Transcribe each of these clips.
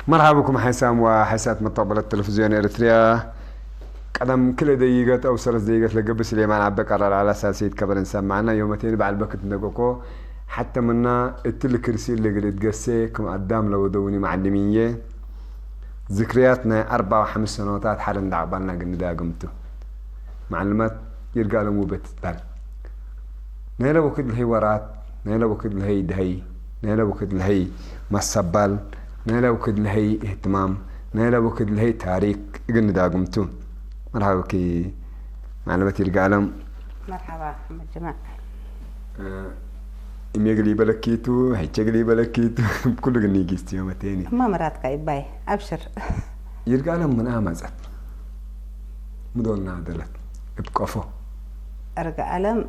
መርሓብኩም ሓይሳም ወሓይሳት መተቕበለት ቴሌቪዝዮን ኤርትርያ። ቀደም ክልተ ደይገት ኣው ሰለስተ ደይገት ለገብእ ስሌማን ዓበ ቀረር ዓላ ሳልሰይት ከበረን ሰማዕና ዮመቴን በዓል በክት እንደገኮ ሓተምና እትል ክርሲ ለግልት ገሴ ከም ኣዳም ለወደውኒ መዓልሚን እየ። ዝክርያት ናይ ኣርባ ሓምስ ሰነታት ሓደ እንዳዕባልና ግን ዳግምቱ መዓልማት ይርጋለም ውበት ትባል። ናይ ለወክድ ለህይ ወራት፣ ናይ ለወክድ ለህይ ድሀይ፣ ናይ ለወክድ ለህይ መሰባል፣ ናይ ለወክድ ለህይ እህትማም፣ ናይ ለወክድ ለህይ ታሪክ እግን ዳግምቱ። መርሃብኪ መዓልመት ይርጋለም። መርሓባ ኣሕመድ ጀማል። እሜ ግሊ በለኪቱ፣ ሄቸ ግሊ በለኪቱ፣ ኩሉ ግን ይጊስቲ ዮመቴኒ። እማ መራትካ ይባይ፣ ኣብሽር። ይርጋለም ምን ኣመጸት? ምዶና ደለት እብ ቀፎ። እርጋ ኣለም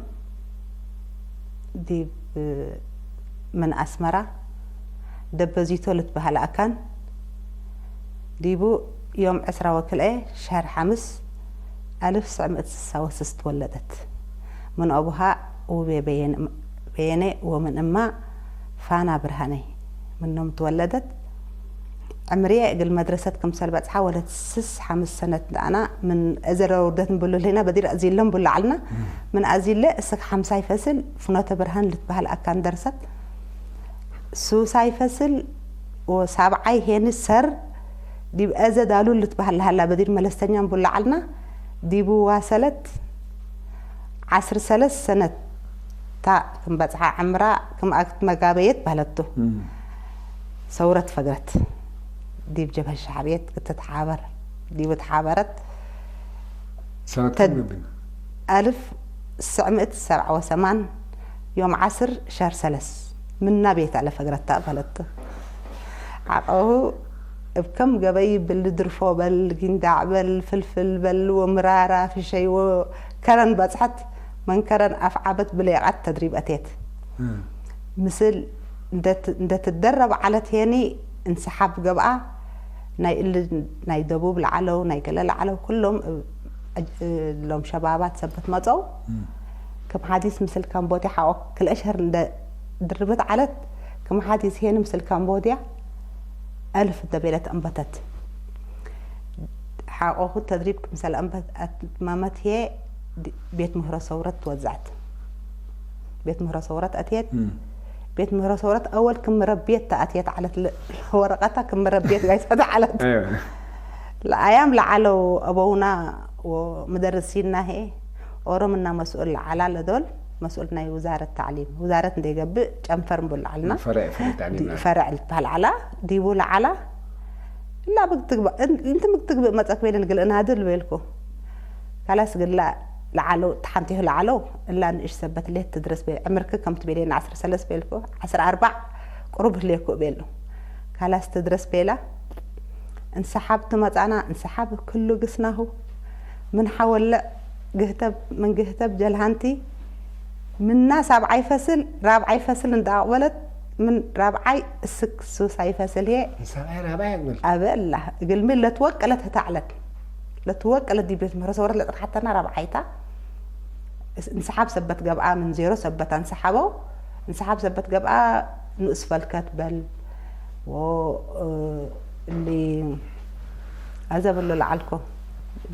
ዲብ ምን ኣስመራ ደበዚቶ ልትበሃል ኣካን ዲቡ ዮም ዕስራ ወክልኤ ሸህር ሓምስ ኣልፍ ስዕ ምእት ስሳ ወስስ ትወለደት። ምን ኣቡሃ ውቤ በየነ፣ በየነ ወምን እማ ፋና ብርሃነ ምኖም ትወለደት። ዕምርየ እግል መድረሰት ክምሰል በጽሓ ወለት ስስ ሓምስ ሰነት ደኣና ምን እዘ ለውርደት ንብሉ ህሌና በዲር ኣዚሎም ብሉ ዓልና። ምን ኣዚለ እስክ ሓምሳይ ፈስል ፍኖተ ብርሃን ልትበሃል ኣካን ደርሰት። ሱሳይ ፈስል ወሳብዓይ ሄኒ ሰር ዲብ ኣዘ ዳሉል ልትበሃል ለሃላ በዲር መለስተኛ ንብሉ ዓልና። ዲቡ ዋሰለት ዓስር ሰለስ ሰነት ታ ክም በጽሓ ዕምራ ክም ኣክት መጋበየት ባህለቱ። ሰውረት ፈግረት ዲብ ጀብሀ ሸዕብየት ክትትሓበር ዲቡ ተሓበረት። ሰነት ተድ-፣ ክም ብን? ኣልፍ ስዕ ምእት ሰብዓ ወሰማን ዮም ዓስር ሸህር ሰለስ ምና ቤት ኣለ ፈግረት ታ ባህለቱ። ዓቐሁ እብ ከም ገበይ ብል ድርፎ በል፣ ጊንዳዕ በል፣ ፍልፍል በል፣ ወምራራ፣ ፍሸይ ወከረን በጽሐት፣ መንከረን ኣፍዓበት ብሌቓት ተድሪብ ኣትየት። እም። ምስል እንደት-፣ እንደትደረብ ዓለት ሄኒ እንስሓብ ገብኣ፣ ናይ እል ናይ ደቡብ ለዓለው፣ ናይ ገለ ለዓለው፣ ኩሎም እ-፣ እ-፣ ሎም ሸባባት ሰበት መጸው። እም። ከም ሓዲስ ምስል ካምቦድያ ሓቆ ክልኤ ሸህር እንደ ድርብት ዓለት፣ ከም ሓዲስ ሄኒ ምስል ካምቦድያ ኣልፍ እንደ ቤለት ኣንበተት። ሓቆኹ ተድሪብ ክምሰል ኣንበት-፣ ኣትማመት ሄ ድ-፣ ቤት ምህሮ ሰውረት ትወዛዕት። ቤት ምህሮ ሰውረት ኣትየት። እም። ቤት ምህሮ ሰውረት ኣወል ክም ረብየት ተኣትየት ዓለት ለ-፣ ወረቐታ ክም ረብየት ጋይሳት ዓለት። ኣይወ። ለኣያም ለዓለው ኣበውና ወምደርሲና ሄ ኦሮምና መስኡል ለዓላ ለዶል መስኡል ናይ ውዛረት ታዕሊም። ውዛረት እንደ ገብእ ጨንፈር ንብል ለዓልና። ፈረዕ፣ ፈረዕ ታዕሊም ዲ-፣ ናይ። ፈረዕ ልትበሃል ዓላ፣ ዲቡ ለዓላ። እላ ብትግባ-፣ እን-፣ እንቲ ምግትግብእ መጸክ ቤልን ግልእና ድል ቤልኩ። ካላስ ግላ ለዓለው፣ ተሓንቲሁ ለዓለው፣ እላ ንእሽ ሰበት ሌት ትድረስ ቤ-፣ ዕምርክ ከም ትቤሌና ዓስር ሰለስ ቤልኩ፣ ዓስር ኣርባዕ ቁሩብ ህሌኩ ቤሉ። ካላስ ትድረስ ቤላ፣ እንሰሓብ ትመጻና፣ እንሰሓብ ክሉ ግስናሁ፣ ምን ሓወልዕ ግህተብ፣ ምን ግህተብ ጀልሃንቲ፣ ምና ሳብዓይ ፈስል፣ ራብዓይ ፈስል እንዳ ኣቕበለት፣ ምን ራብዓይ እስክ ሱሳይ ፈስል ሄ፣ ንሳብዓይ ራብዓይ ኣቕበል። ኣበላ፣ እግልሚ ለትወቀለት ህታዕለት፣ ለትወቀለት ዲብ ቤት ምህሮ ሰውረት ለጥርሓተና ራብዓይታ፣ እስ-፣ እንሰሓብ ሰበት ገብኣ፣ ምን ዜሮ ሰበት ኣንሰሓበው፣ እንሰሓብ ሰበት ገብኣ፣ ንኡስ ፈልከት በል፣ ወ-፣ እ-፣ እሊ፣ ኣዘ በሎ ለዓልኮ፣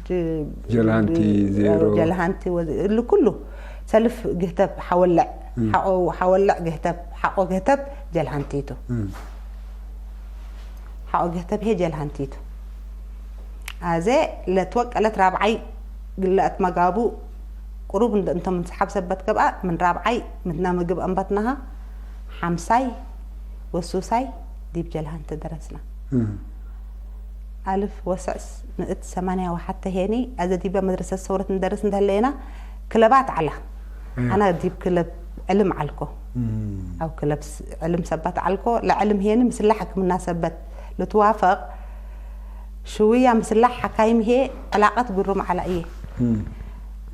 ጅ-፣ ጀልሃንቲ፣ ብ-፣ ዜሮ። ጀልሃንቲ ወ-፣ እሊ ኩሉ፣ ሰልፍ ግህተብ ሓወለዕ፣ እም። ሓቆ፣ ሓወለዕ ግህተብ፣ ሓቆ ግህተብ ጀልሃንቲቱ። እም። ሓቆ ግህተብ ሄ ጀልሃንቲቱ። ኣዘ ለትወቀለት ራብዓይ ግላእት መጋቡ ቁሩብ እንደ እንቶም እንስሓብ ሰበት ገብኣ፣ ምን ራብዓይ ምትና ምግብ ኣንበትናሃ፣ ሓምሳይ ወሱሳይ ዲብ ጀልሃንቲ ደረስና። እም። ኣልፍ ወስዕስ ምእት ሰማንያ ወሓተ ሄኒ፣ ኣዘ ዲበ መድረሰት ሰውረት እንደርስ እንደህለየና፣ ክለባት ዓላ። እም። ኣና ዲብ ክለብ ዕልም ዓልኮ። እም። ኣብ ክለብ ስ-፣ ዕልም ሰበት ዓልኮ፣ ለዕልም ሄኒ ምስላ ሕክምና ሰበት ልትዋፈቕ፣ ሽውያ ምስላ ሓካይም ሄ ዕላቐት ግሩም ዓላ እየ። እም።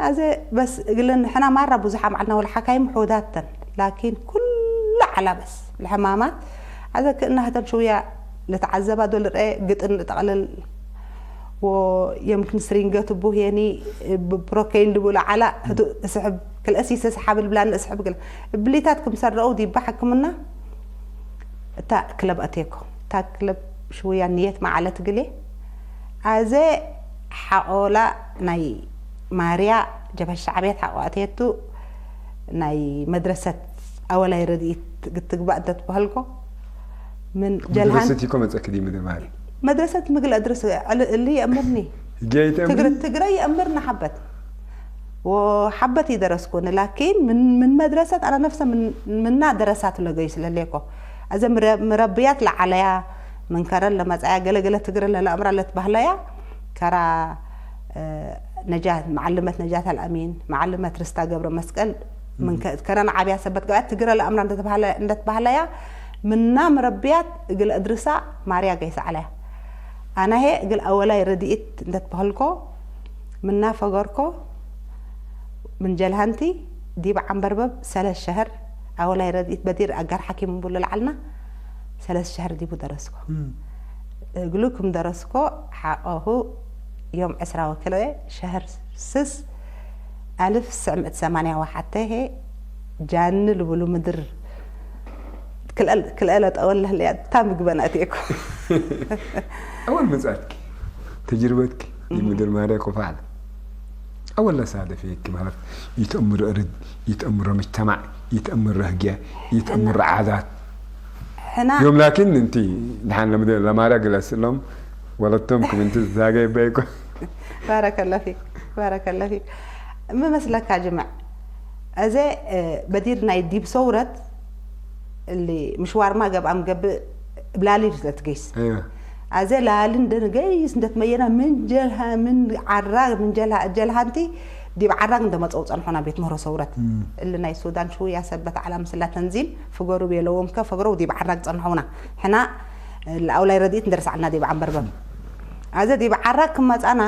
ኣዘ በስ እግልን ንሕና ማራ ብዙሕ ኣምዓልና ወላ ሓካይም ሕውዳተን፣ ላኪን ኩላ ዓላ በስ ለሕማማት፣ ኣዘ ክእና ህተም ሽውያ ልትዓዘባ ዶ ልርአ ግጥን ልጠቕልል፣ ወ-፣ የምክን ስሪንገት ቡ ሄኒ ብፕሮኬይል ድቡ ለዓላ ህቱ እስሕብ ክልእሲ ስስሓብል ብላን እስሕብ ግል እብሊታት ክምሰረው ዲባ ሕክምና እታ ክለብ ኣቴኮ፣ እታ ክለብ ሽውያ ንየት መዓለት ግሌ ኣዘ ሓቆላ ናይ ማርያ ጀበሽ ሻዕብየት ሓቆ ኣትየቱ ናይ መድረሰት ኣወላይ ረድኢት ግትግባእ እንተትበሃልኮ ምን ጀልሃን መድረሰት ይኮ መፀኪ ድዩ ምድር ማሪ መድረሰት ምግል ኣድርስ ዕል- እሊ የእምርኒ ጌይተ ትግረ ትግረ የእምርኒ ሓበት ወሓበት ይደረስኩን ላኪን ምን ምን መድረሰት ኣና ነፍሰ ምን ምና ደረሳት ለገዩ ስለሌኮ ኣዘ ምረ- ምረብያት ለዓለያ ምን ከረን ለመጻያ ገለገለ ትግረ ለለእምራ ለትባህለያ ከራ እ፣ ነጃት መዓልመት ነጃት ኣልኣሚን መዓልመት ርስታ ገብረ መስቀል ምን ከ- ከረን ዓብያ ሰበት ገበያ ትግረ ለእምራ እንደተባህለ- እንደተባህለያ ምና ምረብያት እግል እድርሳ ማርያ ገይሳ ዓለያ ኣናሄ እግል ኣወላይ ረድኢት እንደተባህልኮ ምና ፈገርኮ ምን ጀልሃንቲ ዲብ ዓንበርበብ ሰለስ ሸህር ኣወላይ ረድኢት በዲር ኣጋር ሓኪም እንብሉ ለዓልና ሰለስ ሸህር ዲቡ ደረስኮ እግሉ ክም ደረስኮ ሓቆሁ ዮም ዕስራ ወክልኤ ሸህር ስስ ኣልፍ ስዕምዕት ሰማንያ ወሓተ ሄ ጃኒ ልብሉ ምድር ክልኤ ለጠወል ለህለያ እታ ምግበን ኣትኤኩ ኣወል መፅኣትኪ ተጅርበትኪ ይምድር ማርያ ኮፋዕለ ኣወል ለሳደፈየኪ ማለት ይተእምር እርድ ይተእምር መጅተማዕ ይተእምር ረህግያ ይተእምር ዓዳት ሕና يوم لكن انت نحن لما لما راجل اسلم ولدتمكم انت زاجي بيكو ባረከላ ፊክ ባረከላ ፊክ ምመስለካ ጅምዕ እዚ በዲር ናይ ዲብ ሰውረት اللي مشوار ما قبل أم قبل بلالي لتقيس ايوه ኣዘ ላሊ እንደንገይስ እንደትመየና ምን ጀልሃ ምን ዓራ ምን ጀልሃ ጀልሃንቲ ዲብ ዓራግ እንደመፀው ፀንሖና ቤት ምህሮ ሰውረት እሊ ናይ ሱዳን ሽውያ ሰበት ዓላ ምስላ ተንዚም ፍገሩ ቤለዎም ከ ፈግረው ዲብ ዓራግ ፀንሖውና ሕና ለኣውላይ ረድኢት እንደርሳዕልና ዲብ ዓንበርበም ኣዘ ዲብ ዓራግ ክመፃና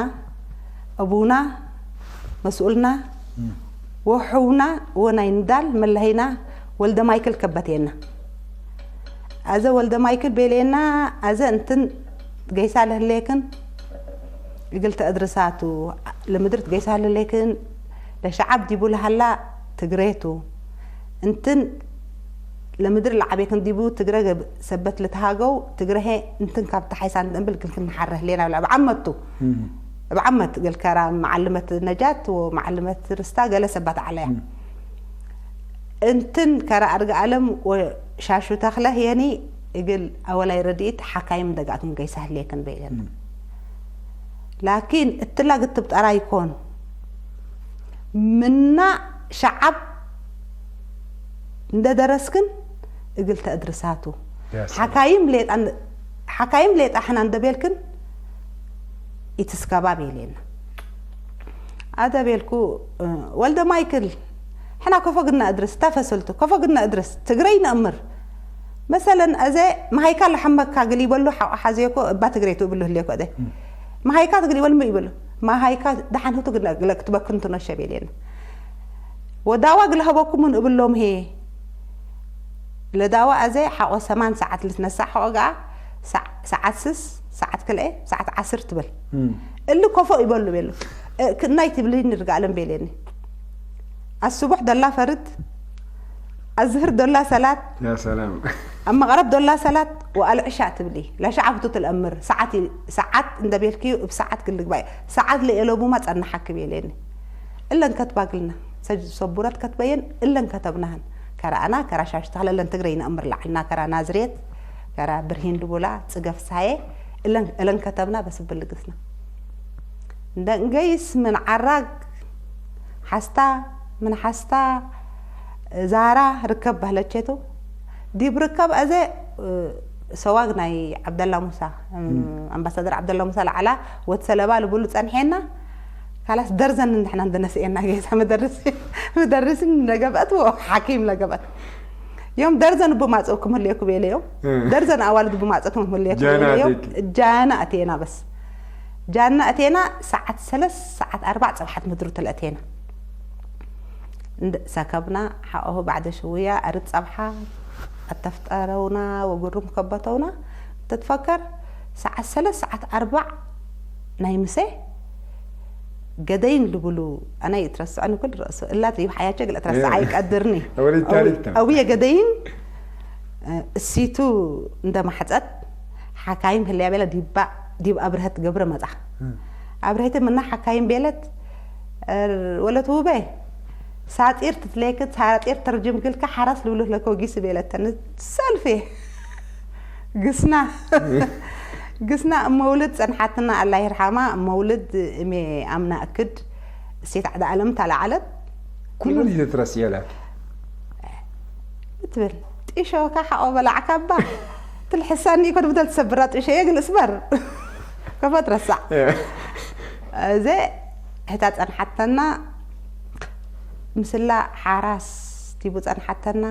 ኣቡና መስኡልና ወሕውና ወናይ ንዳል መለሀይና ወልደ ማይክል ከበትየና ኣዘ ወልደ ማይክል ቤልየና ኣዘ እንትን ገይሳ ለህሌክን እግል ተእድርሳቱ ለምድር ትገይሳ ለህሌክን ለሸዓብ ዲቡ ለሃላ ትግሬቱ እንትን ለምድር ለዓቤክን ዲቡ ትግረ ገብ- ሰበት ልትሃገው ትግረሄ እንትን ካብ ተሓይሳ እንብል ግልክን ንሓረህ ሌና ብላ ብዓመቱ ብዓመት እግል ከራ መዓልመት ነጃት ወመዓልመት ርስታ ገለ ሰባት ዓለያ እንትን ከራ ኣድጋ ኣለም ወሻሹ ተኽለ ህየኒ እግል ኣወላይ ረድኢት ሓካይም ደጋእክም ገይሳ ህልየክን በይለን ላኪን እትላ ግትብ ጠራ ይኮን ምና ሸዓብ እንደደረስክን እግል ተእድርሳቱ يا سلام. ሓካይም ሌጣ ሓካይም ሌጣ ሕና እንደቤልክን ኢትስከባብ የሌና ኣደቤልኩ እ፣ ወልደ ማይክል ሕና ከፎ ግና እድርስ እታ ፈሰልቱ ከፎ ግና እድርስ ትግረይ ነእምር መሰለን ኣዘ መሃይካ ለሐመካ ግል ይበሉ ሓቆ ሓዘየኮ እባ ትግረይ ትብሉ ህልየኮ ኣዘ መሃይካ ትግል ይበሉ ም ይበሉ መሃይካ ደሓን ህቱ ግለ ክትበክንቱ ነሸብ የሌና ወዳዋ ግለ ሀበኩምን እብሎም ሄ ለዳዋ ኣዘ ሓቆ ሰማን ሰዓት ልትነሳ ሓቆ ገኣ ሰዓ- ሰዓት ስስ ሰዓት ክልኤ ሰዓት ዓስር ትብል እሊ ኮፎ ይበሉ ቤሉ እ፣ ክናይ ትብሊ ንርጋለም ቤሌኒ ኣስቡሕ ደላ ፈርድ ኣዝህር ደላ ሰላት يا سلام ኣብ መቕረብ ደላ ሰላት ወኣል ዕሻ ትብሊ ለሻዓብቱ ትልአምር ሰዓት ይ- ሰዓት እንደቤልክዩ እብ ሰዓት ግልግባይ ሰዓት ለኤለቡማ ጸናሓኪ ቤሌኒ እለን ከትባግልና ሰጅ ሰቡረት ከትበየን እለን ከተብናህን ከረኣና ከራ ሻሽ ተኽለ እለን ትግረይ ነእምር ላዕልና ከራ ናዝሬት ከራ ብርሂን ድቡላ ጽገፍ ሳየ እለን እለን ከተብና በስብል ልግስና እንደንገይስ ምን ዓራግ ሓስታ ምን ሓስታ ዛራ ርከብ ባህለቼቱ ዲብ ርከብ ኣዘ ሰዋግ ናይ ዓብደላ ሙሳ ኣምባሳደር ዓብደላ ሙሳ ለዓላ ወት ሰለባ ልብሉ ጸንሐና ካላስ ደርዘን ንሕና እንደነስኤና ጌሳ መደርስ መደርስ ለገበአት ወ ሓኪም ለገበአት ዮም ደርዘን ብማጽእኩም ህልየኩም የለዮም ደርዘን ኣዋልድ ብማጽእኩም ህልየኩም ጃና የለዮም ኣቴኪ። ጃና ኣቴና በስ ጃና ኣቴና ሰዓት ሰለስ ሰዓት ኣርባዕ ጽብሓት ምድሩ ተለእቴና እንደ ሰከብና ሓኦሁ ባዕደ ሽውያ ኣርድ ጸብሓ ኣተፍጠረውና ወግሩም ከበተውና ትትፈከር ሰዓት ሰለስ ሰዓት ኣርባዕ ናይ ምሰ ገደይን ልብሉ ኣና ይትረስዐኒ ኩል ርእሱ እላት ይብሓያቸ ግለ ትረስዓ ይቀድርኒ ወደ ታሪክ ተም- ኣውየ ገደይን እሲቱ እንደ ማሕፀት ሓካይም ህልያ ቤለ ዲባ ዲብ ኣብርሀት ገብረ መጻ። ኣብርሀት ምና ሓካይም ቤለት፣ እ፣ ወለት ውበ ሳጢር ትትሌክት ሳጢር ተርጅም ግልካ ሓራስ ልብሉ ለኮ ጊስ ቤለተን ሰልፌ ግስና ግስና እመውልድ ጸንሓትና ኣላ ይርሓማ። እመውልድ እሜ ኣምና እክድ እሴት ዓዳ ዓለም ታለዓለት ኩሉ ኢለ ትረስየላት። ትብል ጢሾ ካሓቆ በላዕካ እባ ትልሕሳኒ እኮ ድብደል ትሰብራ ጢሾ እየ ግን እስበር ከፈት ረሳዕ። እዚ ሕታ ጸንሓተና ምስላ ሓራስ ቲቡ ጸንሓተና።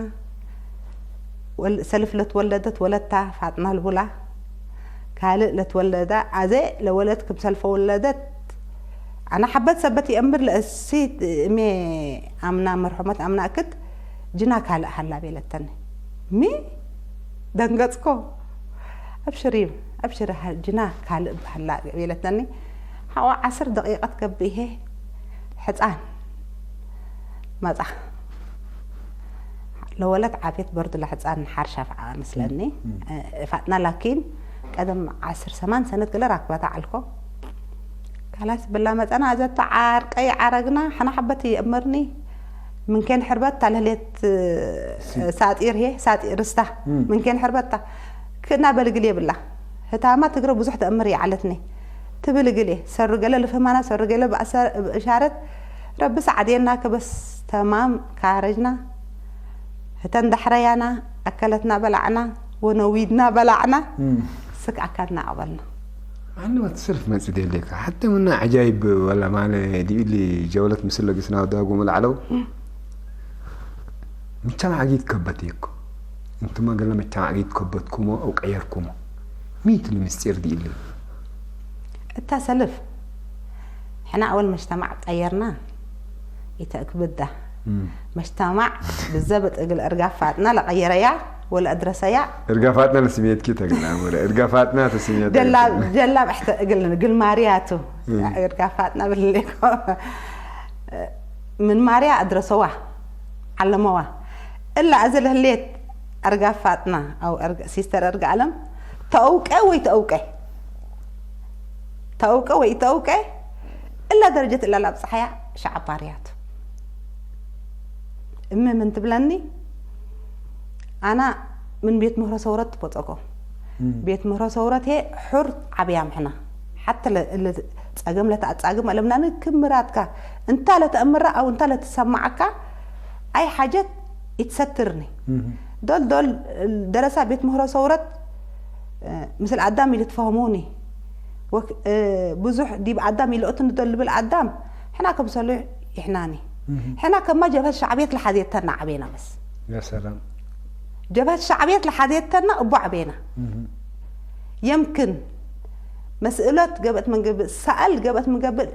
ወል- ሰልፍ ለትወለደት ወለታ ፋጥና ልቡላ ካልእ ለትወለዳ ኣዘ ለወለት ክም ሰልፈ ወለደት። ኣነ ሓበት ሰበት ይእምር ለእሲ እሜ ኣምና መርሖመት ኣምና እክድ ጅና ካልእ ሃላ ቤለተኒ። ሚ ደንገጽኮ። ኣብሽሪ ኣብሽሪ ጅና ካልእ ሃላ ቤለተኒ። ሓቆ ዓስር ደቂቀት ገብእ ይሄ ሕፃን መጻ ለወለት ዓቤት በርዱ ለሕፃን ሓርሻ ፍዓ መስለኒ። ፋጥና ላኪን ቀደም ዓስር ሰማን ሰነት ገለ ራክበታ ዓልኮ ካላስ ብላ መፀና ኣዘታ ዓርቀይ ዓረግና ሓና ሓበት ይእምርኒ ምንኬን ሕርበት ታለህሌት ሳጢር ሄ ሳጢር ስታ ምንኬን ሕርበታ ክና በልግል የብላ ህታማ ትግረ ብዙሕ ተእምር ይዓለትኒ ትብል እግል እየ ሰሩ ገለ ልፍህማና ሰሩ ገለ ብእሻረት ረቢ ሰዓድየና ክበስ ተማም ካረጅና ህተን ዳሕረያና ኣከለትና በላዕና ወነዊድና በላዕና ስክ ኣካልና ኣቕበልና ኣንወት ስልፍ መጽእ ደልካ ሓተ ምና ዓጃይብ ወላ ማለ ዲብሊ ጀውለት ምስለ ግስና ወዳጉ መላዕለው ምቻ ማዕጊት ከበት እኮ እንትማ ገለ ምቻ ማዕጊት ከበትኩሞ ኣው ቀየርኩሞ ሚት ንምስጢር ዲኢሉ እታ ሰልፍ ሕና ኣወል መጅተማዕ ቀየርና ይተእክብዳ መጅተማዕ ብዘበጥ እግል እርጋፍ ፋጥና ለቀየረያ ወለ ኣድረሰያ እርጋፋጥና ለስሜትኪ ተግላ ወለ እርጋፋጥና ተስሜት ጀላብ ጀላብ እሕተ እግል ግል ማርያቱ እርጋፋጥና ብልሌኮ ምን ማርያ ኣድረሰዋ ዓለመዋ እላ እዚ ለህሌት ኣርጋ ፋጥና ኣው ሲስተር ኣርጋ ኣለም ተእውቀ ወይ ተእውቀ ተእውቀ ወይ ተእውቀ እላ ደረጀት እላ ላብፀሓያ ሸዓብ ባርያቱ እሚ ምን ትብለኒ ኣና ምን ቤት ምህሮ ሰውረት ትቦፀጎ ቤት ምህሮ ሰውረት ሄ ሑር ዓብያ ምሕና ሓተ ጸገም ለተኣጻግም ኣለምናኒ ክምራትካ እንታ ለተእምራ ኣው እንታ ለተሰማዓካ ኣይ ሓጀት ይትሰትርኒ ዶል ዶል ደረሳ ቤት ምህሮ ሰውረት ምስል ኣዳም ኢሉ ትፈህሙኒ ብዙሕ ዲብ ኣዳም ይልኦትን ዶል ልብል ኣዳም ሕና ከምሰሉ ይሕናኒ ሕና ከማ ጀብሀት ሻዕብየት ለሓዜተና ዓቤና በስ يا سلام ጀብሀት ሻዕብየት ለሓዜተና እቦ ዓቤና የምክን መስእለት ገበት መንገብእ ሰኣል ገበት መንገብእ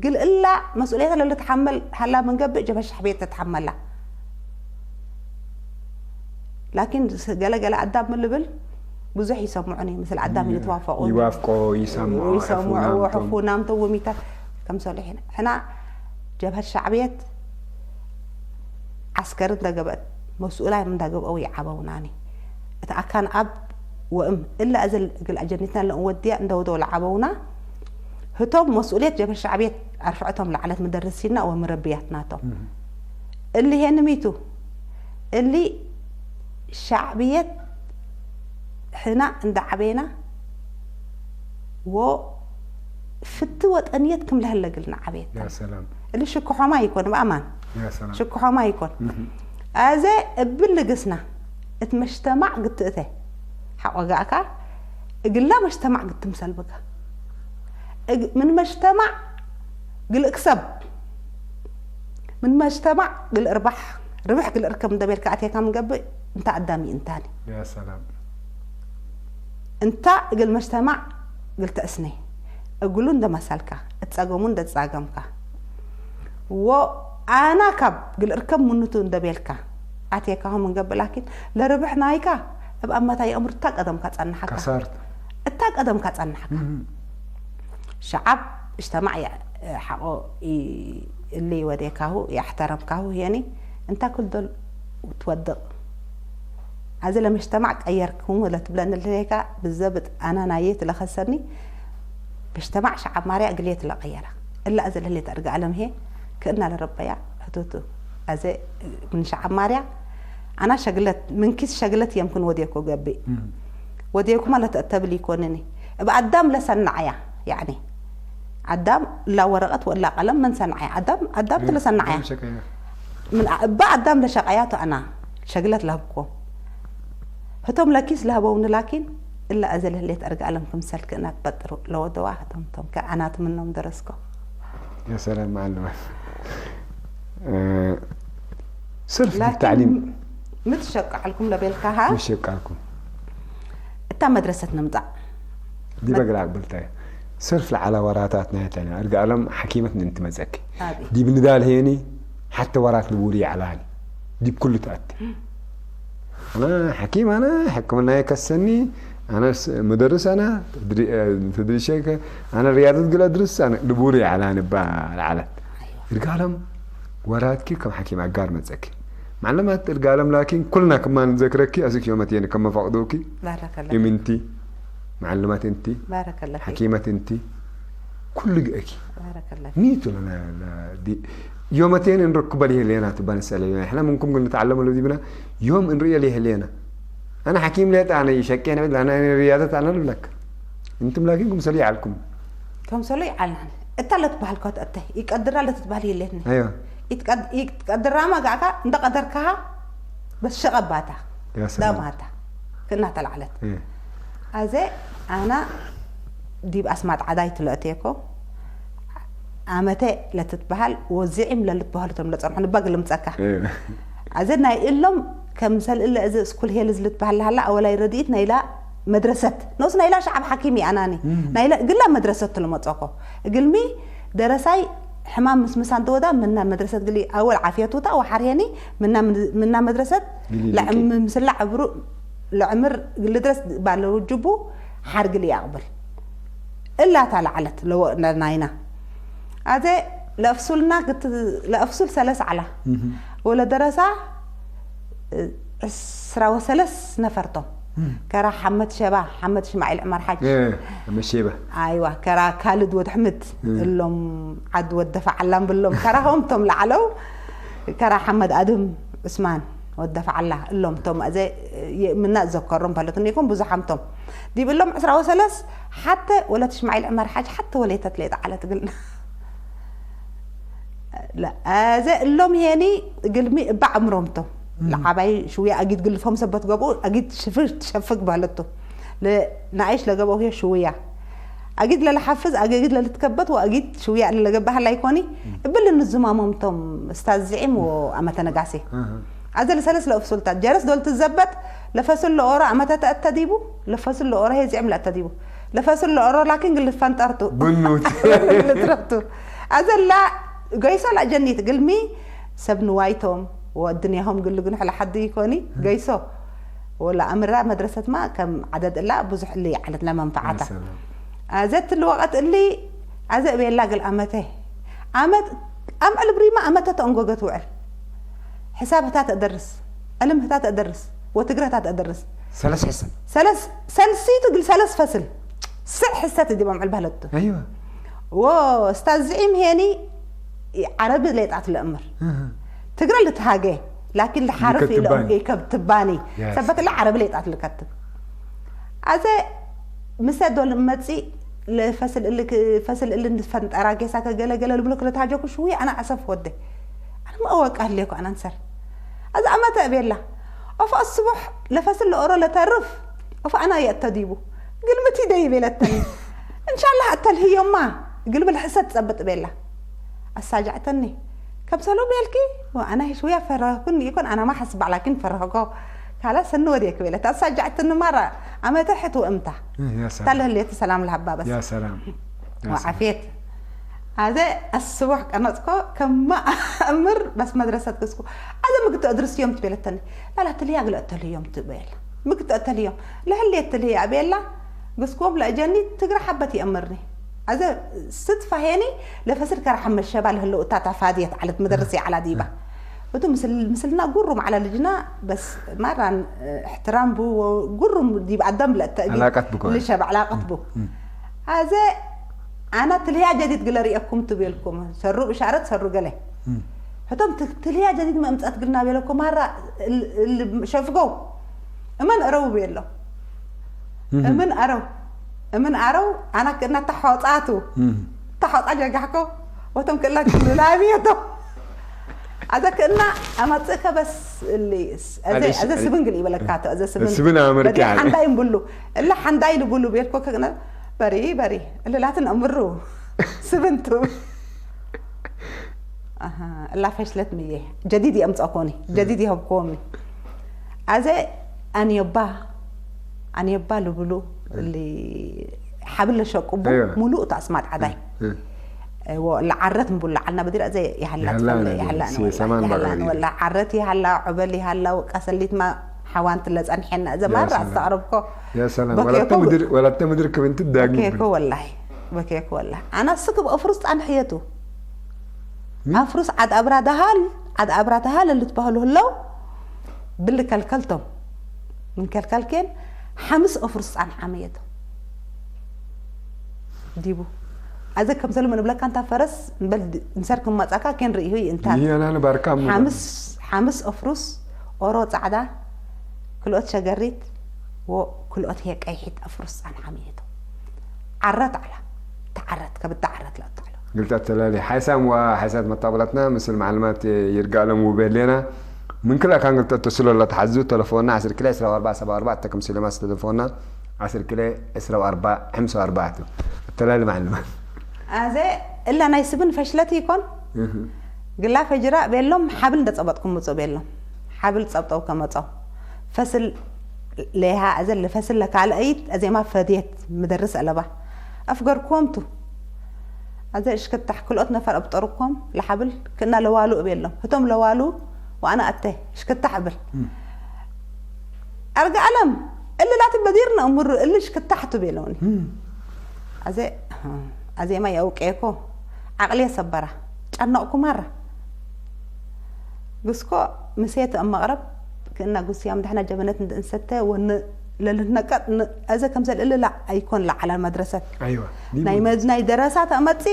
ግልእላ መስኡልየታ ለልትሓመል ሃላ መንገብእ ጀብሀት ሻዕብየት ተትሓመላ ላኪን ገለገለ ኣዳም ምልብል ብዙሕ ይሰምዑኒ ምስል ኣዳም ይትዋፈቁ ይዋፍቆ ይሰምዖ ይሰምዑ ሕፉናም ተውሚታ ከምሰሉ ሕና ጀብሀት ሻዕብየት ዓስከር እንተገበአት መስኡላ እንዳገበአው ይዓበውናኒ እቲ ኣካን ኣብ ወእም እላ እዘል እግል ኣጀኒትና ለእን ወዲያ እንደወደው ለዓበውና ህቶም መስኡልየት ጀብሀት ሻዕብየት ኣርፍዕቶም ለዓለት መደረሲና ወምረብያት ናቶም እሊ ሄንሚቱ እሊ ሻዕብየት ሕና እንዳዓበና ወፍቲ ወጠንየት ክም ለህለግልና ዓበየት يا سلام እሊ ሽክሖማ ይኮን ብኣማን يا سلام ሽክሖማ ይኮን ኣዘ እብል ልግስና እት መሽተማዕ ግትእተ ሓቆጋእካ እግላ መሽተማዕ ግትምሰልብካ ምን መሽተማዕ ግልእክሰብ ምን መጅተማዕ ግል እርባሕ ርብሕ ግል እርከብ እንደቤልካ ኣትየካ ምገብእ እንታ ኣዳሚ እንታኒ يا سلام እንታ እግል መጅተማዕ ግል ተእስነ እግሉ እንደመሰልካ እትጸገሙ እንደተጻገምካ ወ ኣና ካብ ግል እርከብ ምንቱ እንደቤልካ ኣትየካ ኹም እንገብእ ላኪን ለርብሕ ናይካ እብ ኣመታ የእምር እታ ቀደምካ ጸንሓካ كسرت እታ ቀደምካ ጸንሓካ ሸዓብ እጅተማዕ ሓቆ እሊ ወዴካሁ ያሕተረምካሁ የኒ እንታ ክልዶል ትወድቕ أزل مجتمع ቀየርኩም ለትብለኒ ለካ ብዘብጥ ኣና ናየ ትለኸሰኒ። مجتمع ሸዓብ ማርያ እግልየ ትለቀየራ እላ። أزل ህሌት እርጋ ዓለም ሄ ክእና ለረበያ ህቶቱ። ኣዘ ምን ሸዓብ ማርያ ኣና ሸግለት ምን ኪስ ሸግለት የምክን ወዲየኮ ገብእ ወዲየኩማ ለተእተብል ይኮንኒ። እብ ኣዳም ለሰናዓያ ያኒ ኣዳም እላ ወረቀት ወእላ ቀለም ምን ሰናዓያ ኣዳም ኣዳም ትለሰናዓያ። ምን እባ ኣዳም ለሸቀያቶ ኣና ሸግለት ለህብኮ ህቶም ለኪስ ለህበውኒ ላኪን እላ أزل ህሌት እርጋ ዓለም ክምሰል ክእና ትበጥሩ ለወደዋ ህቶም ቶም ከ ኣናት ምኖም ደረስኮ። يا سلام معلمة. آه، صرف ላኪን التعليم ምትሸቃዕልኩም ለቤልካሃ مش يقعكم. እታ መድረሰት ንምጻእ دي بقرا قبلتها. صرف على وراتات نهاية يعني. أرجع لهم حكيمة أنت مزكي. أبي. دي بندال هيني حتى ورات لبولي علاني. دي بكل تأتي. أنا حكيم، أنا حكم أنا يكسني، أنا س- مدرس، أنا تدري آه، تدري شيء ك- أنا رياضة قل أدرس، أنا لبولي علاني با العلت. أرجع لهم وراتك كم حكيم أقار مزكي. معلمات أرجع لهم لكن كلنا كمان نذكرك أسك يومتين كم فقدوكي. ባረከላ يمنتي معلمات أنتي. ባረከላ حكيمة أنتي. كل جئكي. ባረከላ نيتو لنا لا- دي يومتين نركب ليه لينا تبان سألة. إحنا منكم قلنا نتعلم الذي بنا يوم نري ليه لينا. أنا حكيم ليت أنا يشكي أنا بدل أنا رياضة أنا لك. أنتم لكنكم سلي عليكم. ከምሰሎ ይዓልናን እታ ለትበሃል ኮት እተ ይቀድራ ለትትበሃል የለትኒ። أيوة. ይትቀድራ መጋእካ እንደ ቀደርካሃ በስ ሸቐባታ يا سلام. ዳማታ ክእና ተላዕለት። إيه. ኣዘ ኣና ዲብ ኣስማጥ ዓዳይ ትለእቴኮ ኣመተ ለትትበሃል ወዚዒም ለልትበሃሉ ቶም ለጸንሑ ንባ ግልምጸካ። إيه. ኣዘ ናይ እሎም ከምሰል እለ እዚ ስኩል ሄልዝ ልትበሃል ሃላ ኣወላይ ረድኢት ናይላ መድረሰት ኖስ ናይላ ሸዓብ ሓኪም ይኣናኒ ናይላ ግላ መድረሰት ትልመጸኮ እግልሚ ደረሳይ ሕማም ምስ ምሳን ተወዳ ምና መድረሰት ግሊ ኣወል ዓፍየቱታ ወሓርየኒ ምና መድረሰት ግሊ ለዕም ምስላ ዕብሩ ለዕምር ግሊ ድረስ ባለ ውጅቡ ሓር ግሊ ያቕብል እላታ ለዓለት ለወ ናይና ኣዘ ለእፍሱልና ግት ለእፍሱል ሰለስ ዓላ ወለ ደረሳ ዕስራ ወሰለስ ነፈርቶም ከራ ሓመድ ሸባ ሓመድ ሽማዒል ዕመር ሓጅ إيه. مشيبة. ኣይዋ ከራ ካልድ ወድ ሕምድ እሎም ዓድ ወደፋ ዓላም ብሎም ከራ ሆምቶም ለዓለው ከራ ሓመድ ኣድም ዑስማን ወደፋ ዓላ እሎም ቶም ኣዘ ምና ዘከሮም በለትኒ ይኹን ብዙሓምቶም ዲብ እሎም ዕስራ ወሰለስ ሓተ ወለት ሽማዒል ዕመር ሓጅ ሓተ ወለይተት ለይጣ ዓለት ግልና ኣዘ እሎም ሄኒ ግልሚ እባ ዕምሮምቶም ለዓባይ ሽውያ ኣጊድ ግልፎም ሰበት ገብኡ ኣጊድ ሽፍር ትሸፍግ በህለቱ ንኣይሽ ለገበው ሄ ሽውያ ኣጊድ ለለሓፍዝ ኣገጊድ ለልትከበት ወኣጊድ ሽውያ ለለገባህ ላይኮኒ እብል ንዝማሞምቶም ስታዝ ዝዒም ወኣመተ ነጋሴ ኣዘ ለሰለስ ለእፍሱልታት ጀረስ ዶል ትዘበጥ ለፈሱል ለኦሮ ኣመተ ተእተዲቡ ለፈሱል ለኦሮ ሄ ዝዒም ለእተዲቡ ለፈሱል ለኦሮ ላኪን ግልፈንጠርቱ ብኑት ልትረፍቱ ኣዘላ ገይሶ ላጀኒት ግልሚ ሰብ ንዋይቶም ወድንያሆም ግልግንሑ ለሓዲ ይኮኒ ገይሶ ወላ ኣምራ መድረሰትማ ከም ዓደድ እላ ብዙሕ እሊ ዓለት ለመንፈዓታ ኣዘ ትልወቀት እሊ ኣዘ እቤላ ግል ኣመተ ኣመት ኣምዕል ብሪማ ኣመተ ተእንጎገት ውዕል ሕሳብ ህታ ተእደርስ ዕልም ህታ ተእደርስ ወትግረ ህታ ተእደርስ ሰለስ ሕሰብ ሰለስ ሰልሲቱ ግል ሰለስ ፈስል ስዕ ሕሰት ዲቦም ዕል በህለቱ أيوة. ወስታዝ ዝዒም ሄኒ ዓረቢ ሌጣት ለእምር ትግረ ልትሃገ ላኪን ልሓርፍ ኢሎም ይከትባኒ። ይከብትባኒ Yes. ሰበት ላ ዓረቢ ሌጣት ልከትብ ኣዘ ምሰ ዶል መፂ ለፈስል እልክ ፈስል እል እንድፈንጠራ ጌሳ ከገለገለ ልብሎ ክልትሃጀኩ ሽዊ ኣና ኣሰፍ ወደ ኣነ መእወቃ ህሌኩ ኣናንሰር ኣዚ ኣመተ እቤላ ኦፍ ኣስቡሕ ለፈስል ለኦሮ ለተርፍ ኦፍ ኣና የእተዲቡ ግልምቲ ደይ ቤለተኒ እንሻላ እተልህዮማ ግልብል ሕሰት ጸብጥ ቤላ ኣሳጃዕተኒ ከምሰሉ ቤልኪ ኣና ሽውያ ፈረህኩን ይኮን ኣናማ ሓስብ ባዕላኪን ፈረህኮ ካላ ሰኒ ወዴክ ቤለት ኣሳጃዕተኒ ማራ ኣመተ ሕት ወእምታ يا سلام. ታለህሌቲ ሰላም ለሃባበስ يا سلام. يا سلام. ወዓፍየት ኣዘ ኣስቡሕ ቀነፅኮ ከማ እምር በስ መድረሰት ግስኩ ኣዘ ምግቲ እድርስ እዮም ትቤለተኒ ላላ ትልያ ግለ እተልዮም ትቤል ምግቲ እተልዮም ለህሌት ትልያ ቤላ ግስኩም ለእጀኒ ትግረ ሓበት ይእምርኒ ኣዘ ስትፋሄኒ ለፈስድ ከራ ሓመድ ሸባ ለህለው እታ ታፋድየት ዓለት መደርስ ይዓላ ዲባ እቱ ምስል ምስልና ጉሩም ዓላ ልጅና በስ ማራን እሕትራም ቡ ጉሩም ዲብ ኣዳም ብለእተእጊ علاقات بكون ልሸብ ዓላቀት ቡ ኣዘ ኣና ትልያ ጀዲድ ግለ ርእየኩም ትቤልኩም ሰሩ ብሻረት ሰሩ ገለ ሕቶም ትልያ ጀዲድ መምፀት ግልና ቤለኩም ማራ ሸፍገው እመን እረው ቤሎ እምን ኣረው እምን ኣረው ኣና ክእና ታሖፃቱ ታሖፃ ጀጋሕኮ ወቶም ክእላ ክልላብየቶ ኣዘ ክእና ኣማፅእከ በስ እሊ ኣዘ ኣደሽ- ኣዘ ስብን ግል ይበለካቶ ኣዘ ስብን ስብን ኣመርቂ በዲ ኣለ። ሓንዳይ ብሉ እላ ሓንዳይ ልብሉ ቤልኮ ከግነ በሪ በሪ እልላትን ኣምሩ ስብንቱ ኣሃ፣ እላ ፈሽለት ምየ ጀዲድ የምፀኮኒ ጀዲድ የህብኮኒ ኣዘ ኣንዮባ ኣንዮባ ልብሉ እሊ ሓብል ለሸቁቡ እዮ። ሙሉእ ተኣስማት ዓዳይ እ። እዎ፣ ለዓረት ምቡል ለዓልና በዲራ ዘ ይሃላ ይሃላ ትፈለ ነበር። ይሃላ ሲ- ሰማን ባጋሪ። ወላ ዓረት ይሃላ ዕበል ይሃላ ወቃ ሰሊትማ ሓዋንቲ ለጸንሐና እዘ ያ ማራ ሰላም። ኣስተቕረብኮ يا سلام بكيكو ولات مدر ولات مدر كبنت الداقي በኬኮ ወላሂ በኬኮ ወላሂ ኣና ስክብ ኣፍሩስ ጻንሕየቱ ኣፍሩስ ዓድ ኣብራ ደሃል ዓድ ኣብራ ደሃል ልትበሃሉ ህለው ብልከልከልቶም ምን ከልከልኬን ሓምስ ኣፍሩስ ጻንሓመየቶም ዲቡ ኣዘ ከምሰሉ ምን ብለካ እንታ ፈረስ እምበል እንሰር ክማጻካ ኬን ርእዩ እንታ هي انا بركام ሓምስ ሓምስ ኣፍሩስ ኦሮ ጻዕዳ ክልኦት ሸገሪት ወክልኦት ሄ ቀይሒት ኣፍሩስ ጻንሓመየቶም ዓረት ዓላ ተዓረት ከብታ ዓረት ለእታዕሎ قلت التلالي حيسام وحيسات مطابلتنا مثل معلومات يرجع لهم وبيلينا من كل كان قلت التسلل لا تحزو تلفوننا عشر كلا عشرة وأربعة سبعة أربعة تكم سلماس تلفوننا عشر كلا عشرة وأربعة خمسة وأربعة التلالي معلومات ኣዘ እላ ናይ ስብን ፈሽለት ይኮን ግላ ፈጅራ ቤሎም ሓብል እንደጸበጥኩም ምጹ ቤሎም ሓብል ጸብጠው ከመጸው ፈስል ለይሃ ኣዘ ለፈስል ለካልአይት ኣዜማ ፈድየት ምደርስ ኣለባ ኣፍገርኩዎም ቱ ኣዘ እሽክታሕ ክልኦት ነፈር ኣብጠርኮም ለሓብል ክእና ለዋሉ እቤሎም ህቶም ለዋሉ ወኣና ኣተ እሽክታሕ እብል ኣርጋ ኣለም እልላት በዲርና እምሩ እልሽ ክታሕቱ ቤለውኒ ኣዘ ኣዜማ የውቄኮ ዓቅልየ ሰበራ ጨነቅኩ ማራ ግስኮ ምሴት ኣብ መቅረብ ክእና ጉስያ ምድሕና ጀበነት እንሰተ ወን ለልትነቀጥ ኣዘ ከምሰል እልላ ኣይኮን ለዓላ መድረሰት ايوه ናይ መድ ናይ ደረሳ ተመጺ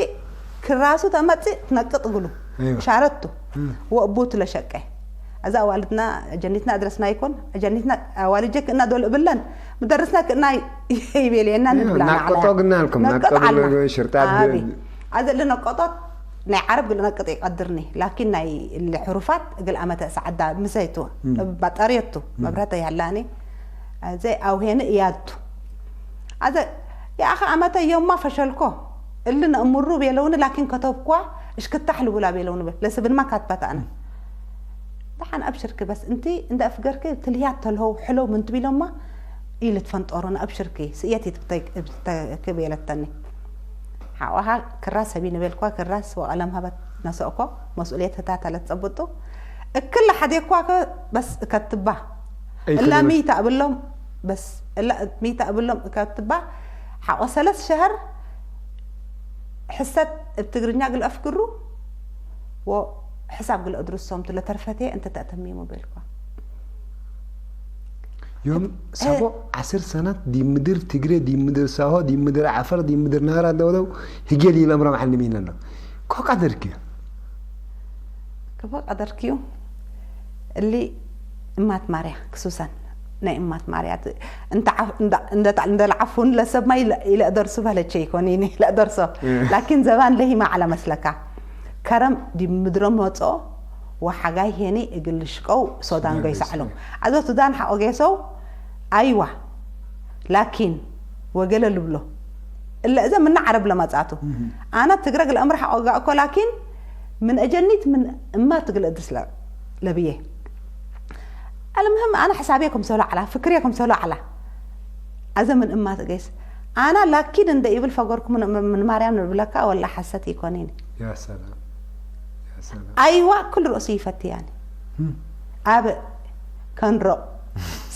ክራሱ ተመጺ ትነቅጥ ግሉ أيوة. ሻረቱ ወእቡት ለሸቀ ኣዛ ኣዋልድና ጀኒትና ኣድረስና ይኮን ጀኒትና ኣዋልጀ ክእና ዶል እብለን ምደርስና ክእና ይቤልየና ንብላ ናቆጦ ግና ኣልኩም ናቆጦ ሽርጣ ኣዘ ልነቀጦት ናይ ዓረብ ግል ነቅጥ ይቀድርኒ ላኪን ናይ ልሕሩፋት እግል ኣመተ ሰዓዳ ምሰይቱ ባጠርየቱ መብረተ ያላኒ ኣዘ ኣውሄኒ እያቱ ኣዘ ያኣኸ ኣመተ ዮማ ፈሸልኮ እሊ ነእምሩ ቤለውኒ ላኪን ከተብኳ እሽክታሕ ልቡላ ቤለውኒ ለስብንማ ካትባት ኣነ ደሓን ኣብሽርኪ በስ እንቲ እንደ ኣፍገርኪ ትልህያት ተልሆው ሕለው ምንትቢሎማ ኢልትፈንጠሩን ኣብሽርኪ ስእየት ይትብተይ ክቤለተኒ ሓቆሃ ክራስ ሰቢ ንቤልኳ ክራስ ወቐለም ሃበት ነሰእኮ መስኡልየት ህታተለት ጸብጡ እክል ሓዴኳ በስ እከትባ እላ ሚይታ እብሎም በስ እላ ሚይታ እብሎም እከትባ ሓቆ ሰለስ ሸህር ሕሰት እብ ትግርኛ ግል ኣፍግሩ ወሕሳብ ግል እድርሶም ትለ ተርፈቴ እንተ ተእተሚሙ ቤልኳ ዮም ሳቦ ዓስር ሰናት ዲ ምድር ትግሬ ዲ ምድር ሳሆ ዲ ምድር ዓፈር ዲ ምድር ናራ ደውደው ህጌል ይለምረም ዓልም ይነሎ ኮቃ ደርኪ كفا قدركيو اللي እማት ማርያ ክሱሰን ናይ እማት ማርያ እንደልዓፉን ለሰብ ማ ኢለ ደርሱ በለቸ ይኮን ይኒ ኢለ ደርሶ ላኪን ዘባን ለሂማ ዓላ መስለካ ከረም ዲ ምድሮም መፅኦ ወሓጋይ ሄኒ እግል ሽቀው ሶዳን ገይሳዕሎ ኣዞ ሱዳን ሓቆ ጌሰው ኣይዋ ላኪን ወገለ ልብሎ እለ እዘ ምና ዓረብ ለመጻቱ ኣነ ትግረ ግል እምር ሓቆ ጋእኮ ላኪን ምን እጀኒት ምን እማ ትግል እድስ ለብየ المهم ኣነ ሕሳብየ ከም ሰሎ ዓላ ፍክርየ ከም ሰሎ ዓላ ኣዘ ምን እማ ትገይስ ኣና ላኪን እንደ ይብል ፈገርኩ ምን ማርያም ንብለካ ወላ ሓሰት ይኮኒን يا سلام يا سلام ኣይዋ ኩል ርእሱ ይፈትያኒ ኣብ ከንሮ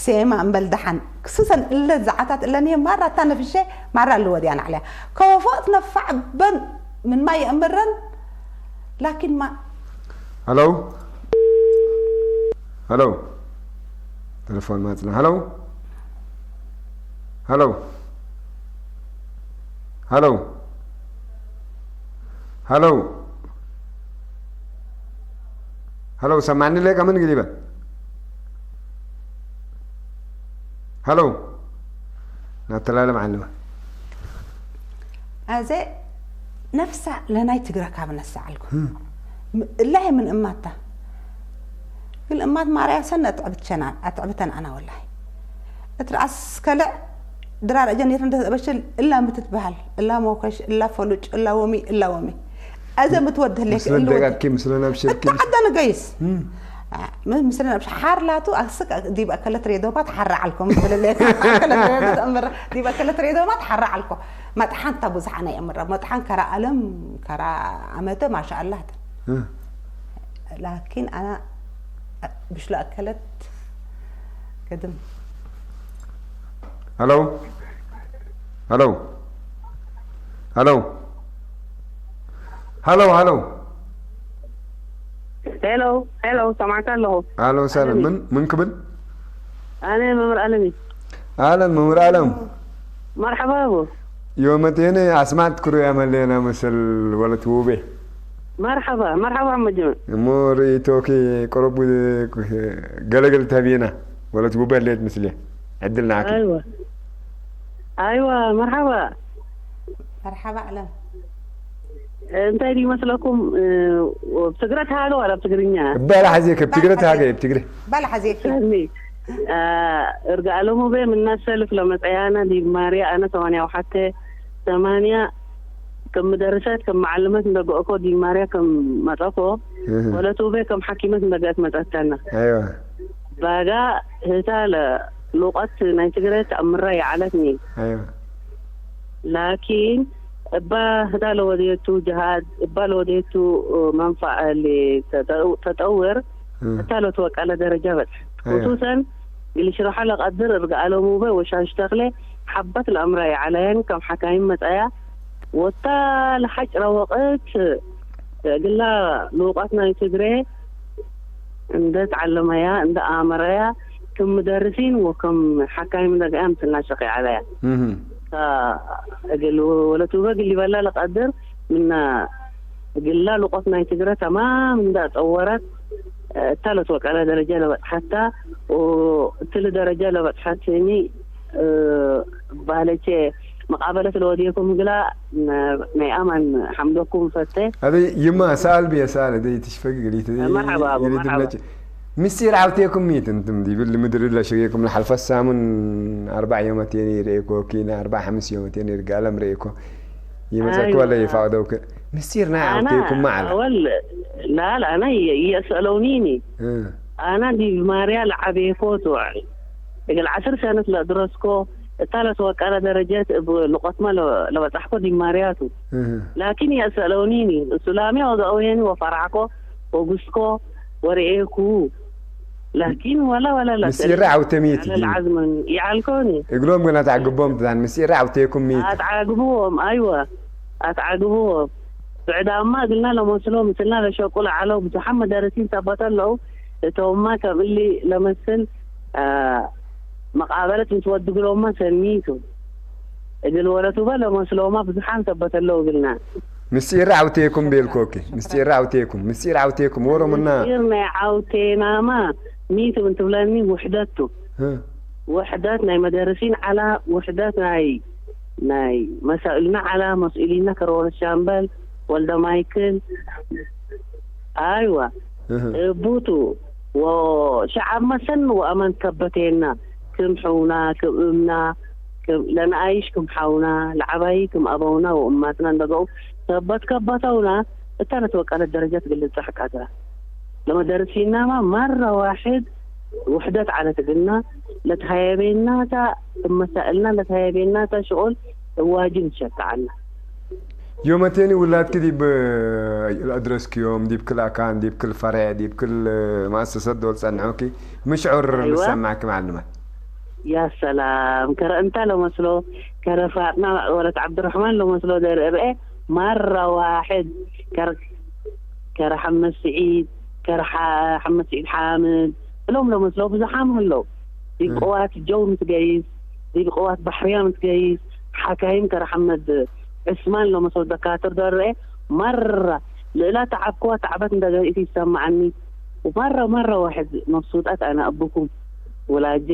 ሴማ እምበል ደሓን ክሱሰን እለ ዝዓታት እለንየ ማራ እታ ነፍሸ ማራ ልወድያ ናዕለያ ከወፎት ነፋዕ በን ምን ማ የእምረን ላኪን ማ هلو ሃሎ፣ ተለፎን ማጽና። ሃሎ፣ ሃሎ፣ ሃሎ፣ ሃሎ፣ ሃሎ፣ ሰማዕኒ ለይ ከምን ግዲበ። ሃሎ፣ ናተላለም ዓለመ። ኣዘ ነፍሳ ለናይ ትግረ ካብ ነሳ ዓልኩ። እላሄ ምን እማታ ግን እማት ማርያ ሰነ ኣትዕብትሸና ኣትዕብተን ኣና ወላሂ። እትርኣስ ከልዕ ድራር ጀኒር እንደ በሽል እላ ምትትበሃል እላ ሞከሽ እላ ፈሉጭ እላ ወሚ እላ ወሚ። ኣዘ ምትወድህሌክ ምስለ ደጋኪ ምስለ ናብ ሽርኪ ምስ- ተዓደነ ገይስ። ም- ምስለ ናብ ሓር ላቱ ኣስቅ ዲብ ኣከለት ሬዶባት ሓራ ዓልኮ ምስለ ለካ ኣከለት ሬዶባት ኣምራ ዲብ ኣከለት ሬዶባት ሓራ ዓልኮ። መጥሓን ታ ብዙሓ ናይ ኣምራ መጥሓን ከራ ኣለም ከራ ኣመተ ማሻ ኣላህ። እ- ላኪን ኣና ብሽሎ ኣከለት ቅድም ሄሎ ሄሎ ሄሎ ሄሎ ሄሎ ሄሎ ሄሎ ሰማዕካ ኣለኹ። ሄሎ ሰላም። ምን ምን ክብል? ኣነ መምህር ኣለሚ። ኣለን መምህር ኣለም። መርሓባ ኣቦ። ዮመቴነ ኣስማት ክሩያ መለና መሰል ወለት ውቤ። መርሓባ መርሓባ መጅመ። እሞ ርእይቶኪ ቅሩብ ገለገል ተብየና ወለት ውቤ ኣድለየት ምስልያ። ዕድል ንዓኪ። ኣይዋ ኣይዋ መርሓባ። መርሓባ ዓለም። እንታይ ድዩ መስለኩም? እ፣ ትግረ ተሃገ ዋላ ኣብ ትግርኛ? እባላ ሓዜከ ብትግረ ተሃገ ብትግረ። ባላ ሓዜኪ። ሰኒ እርግኣሎም ውቤ ምና ሰልፍ ለመፀያና ዲብ ማርያ ኣነ ሰማንያ ወሓተ ሰማንያ ከም ምደርሰት ከም መዓልመት እንደገእኮ ዲብ ማርያ ከም መፀኮ ወለት ውቤ ከም ሓኪመት እንደገእት መፀተና። ኣይዋ ባጋ ህታ ለሉቀት ናይ ትግረ ተኣምራ ይዓለትኒ። ኣይዋ ላኪን እባ ህታ ለወድየቱ ጅሃድ እባ ለወድየቱ መንፋዕ ተጠውር እታ ለትወቀለ ደረጃ በጽሐ። ኣያ። ክሱሰን ግልሽራሖ ለቀድር እርግኣሎም ውበ ወሻሽ ተክለ ሓበት ለእምራ ይዓለየን ከም ሓካይም መጸያ ወታ ለሓጭራ ወቅት ግላ ልውቃት ናይ ትግሬ እንደ ተዓለመያ እንደ ኣመረያ ከም ምደርሲን ወከም ሓካይም እንደገያ ምትናሸቅ ይዓለያ። እህ እግል ወለቱ በግል ይበላ ለቀድር ምና ግላ ልቆት ናይ ትግረ ተማም እንዳ ጸወረት እታ ለትወቀለ ደረጃ ለበጽሓታ እትል ደረጃ ለበጽሓትኒ ባለቼ መቃበለት ለወዲኩም ግላ ናይ ኣማን ሓምደኩም ፈተ هذه يما سأل بي سأل دي تشفق قلت مرحبا أبو، مرحبا. مسير عاوتيكم ميت انتم دي بالمدر الا شقيكم لحلف السامن اربع يومتين يريكو كينا اربع خمس يومتين يرقالم ريكو يمسكوا أيوة. ولا يفاضوك مسير نعاوتيكم معنا أول لا لا أنا يسألونيني اه ኣና ዲብ ማርያ ለዓበየኮ ትውዕል እግል ዓስር ሰነት ለድረስኮ እታ ለተወቀረ ደረጀት እብ ልቆትማ ለበጻሕኮ ዲብ ማርያቱ اه ላኪን የሰለውኒኒ እሱላሚ ወገአውየኒ ወፈራዕኮ ወጉስኮ ወርኤኩ ላኪን ወላ ወላ مسير عاوتميت ለዓዝመኒ ይዓልኮኒ እግሎም ግና ተዓግቦም ትዛን مسير عاوتيكم ميت ኣትዓግብዎም ኣይወ ኣትዓግብዎም ብዕዳማ እግልና ለመስሎ ምስልና ለሸቁ ለዓለው ብዙሓት መደረሲን ሰበት ኣለዉ እቶማ ከም እሊ ለመስል መቃበለት ምስ ወዲ ግሎማ ሰኒቱ እግል ወለቱበ ለመስሎማ ብዙሓን ሰበት ኣለዉ እግልና مسير عاوتيكم بيلكوكي مسير عاوتيكم مسير عاوتيكم ورمنا ምስጢር ናይ ዓውቴናማ ሚት ምን ትብለኒ ውሕደቱ ها ውሕደት ናይ መደርሲን ዓላ ውሕደት ናይ ናይ መሳእልና ዓላ መስኡሊና ከረወለ ሻምበል ወልደ ማይክል ኣይዋ ها እቡቱ ወሸዓብ መሰን ወአማን ከበቴና ክም ሕውና ክም እምና ክም ለነአይሽ ክም ሓውና ለዓባይ ክም አበውና ወእማትና እንደገው ሰበት ከበተውና እታ ለተወቀለት ደረጃ ትግልጽ ሐቃትራ ለመደርሲናማ ማራ ዋሕድ ውሕደት ዓለት ግና ለትሃየቤናታ እመሳእልና ለትሃየቤናታ ሽቁል እዋጅብ ይሸክዓና يومتين ولادك دي ب الادرس كيوم دي بكل اكان دي بكل فرع دي بكل مؤسسة دول صنعوكي مشعر أيوة. بسمعك معلمة ያ ሰላም ከረ እንታ ለመስሎ ከረ ፋጥና ወለት ዓብድራሕማን ለመስሎ ደርአ ማራ ዋሕድ ከረ ከረ ሓመድ ስዒድ ከረ ሓ- ሓመድ ስዒድ ሓምድ እሎም ሎመስሎ ብዙሓም ኣለዉ። ዲብ ቅዋት ጀው ምስ ገይስ፣ ዲብ ቅዋት ባሕርያ ምስ ገይስ፣ ሓካይም ከረ ሓመድ ዕስማን ሎመስሎ ደካትር ደርአ ማራ ልእላ ተዓብክዋ ተዕበት እንደ ገይስ ይሰማዓኒ። ወማራ ማራ ዋሕድ መብሱጣት ኣነ ኣቡኩም ወላጄ።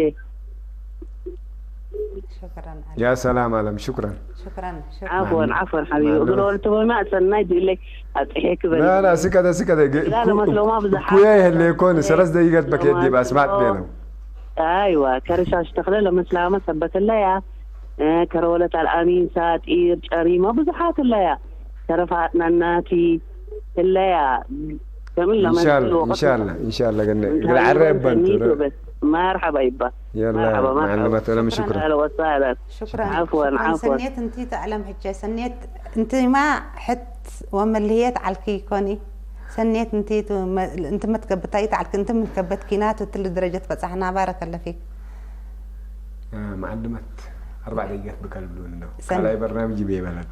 شكرا يا سلام ألم شكرا شكرا عفوا عفوا حبيبي. أقول أنت ما أتسنى يجي لك أتحيك بني. لا لا سكت سكت لا لا ما تلوما بزحف. كويا يهليكون سرس دقيقة بكيت دي بس ما تبينه. ኣይዋ ከርሻሽ ተኽለ ለመስላመ ሰበት ኣለያ። ከረወለት ኣልኣሚን ሳጢር ጨሪማ ብዙሓት ኣለያ። ከረፋትና እናቲ እለያ። ከምን إن شاء الله إن شاء الله إن شاء الله قلنا قل عرب بنت مرحبا يبا يلا معلمات ألم شكرا اهلا وسهلا. شكرا عفوا شكرا عفوا ሰኔት እንቲ ተዕለም ሕጂ ሰኔት እንቲ ማ ሕት ወመልህየት ዓልኪ ይኮኒ ሰኔት እንቲ እንቲ መትከበታይ ተዓልክ እንቲ ምትከበት ኪናት እትል ደረጀት በጻሕና ባረከ ለፊክ معلمات أربع دقيقات بكلب لون سن- على برنامج بيبلد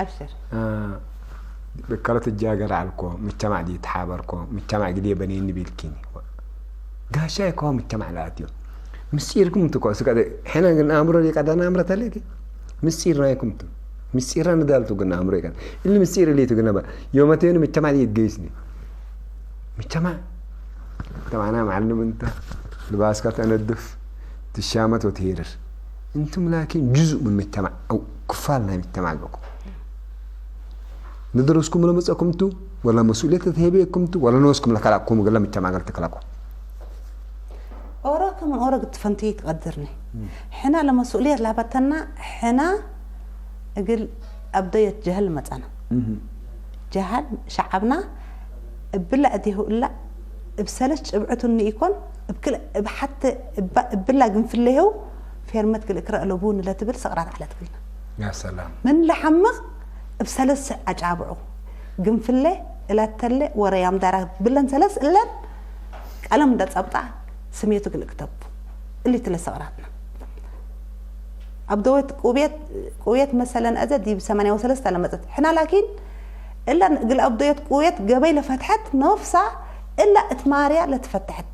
أبشر ብካሎት እጃገር ዓልኮ ምቸማዕ ድዩ ተሓበርኮ ምቸማዕ ግዜ በነይኒ ቢልኪኒ ጋሻይ ኮ ምቸማዕ ለኣትዮ ምስጢርኩም ትኮ ስቀደ ሕነ ግን ኣእምሮ ሊቀዳና ኣምረተለኪ ምስጢር ናይኩም ቱ ምስጢራ ንዳልቱ ግን ኣእምሮ ይቀን እሊ ምስጢር እሊቱ ግን ባ ዮመቴኑ ምቸማዕ ድዩ ገይስኒ ምቸማዕ ተባና معلم انت ልባስካ ተነድፍ ትሻመት ወትሄርር انتم لكن جزء من مجتمع او ክፋል ናይ ምጅተማዕ ኣለኩም ንደረስኩም ለመፀኩም ቱ ወላ መስኡልየት ተተሄበኩም ቱ ወላ ነወስኩም ለከላኩም ገለ ምጅተማዕ ገለ ተከላኩም ኦሮ ከምን ኦሮ ግትፈንቲ ትቀድርኒ ሕና ለመስኡልየት ላበተና ሕና እግል ኣብደየት ጀህል መፀና ጀሃል ሸዓብና እብላ እዲሁ እላ እብ ሰለስ ጭብዕቱ ንኢኮን እብ ክል እብ ሓተ እባ እብላ ግንፍለሄው ፌርመት ግል እክረ እለቡ ንለትብል ሰቅራት ዓለት ግልና يا سلام ምን ለሓምቕ እብ ሰለስ ኣጫብዑ ግንፍለ እላተለ ወረያም ዳራ ብለን ሰለስ እለን ቀለም እንደ ጸብጣ ስሜቱ ግል እክተቡ እሊትለ ሰቅራትና ኣብ ደወት ቁቤት ቁቤት መሰለን ኣዘ ዲብ ሰማንያ ወሰለስተ ለመጸት ሕና ላኪን እላ እግል ኣብ ደወት ቁቤት ገበይ ለፈትሐት ነፍሳ እላ እት ማርያ ለትፈትሐት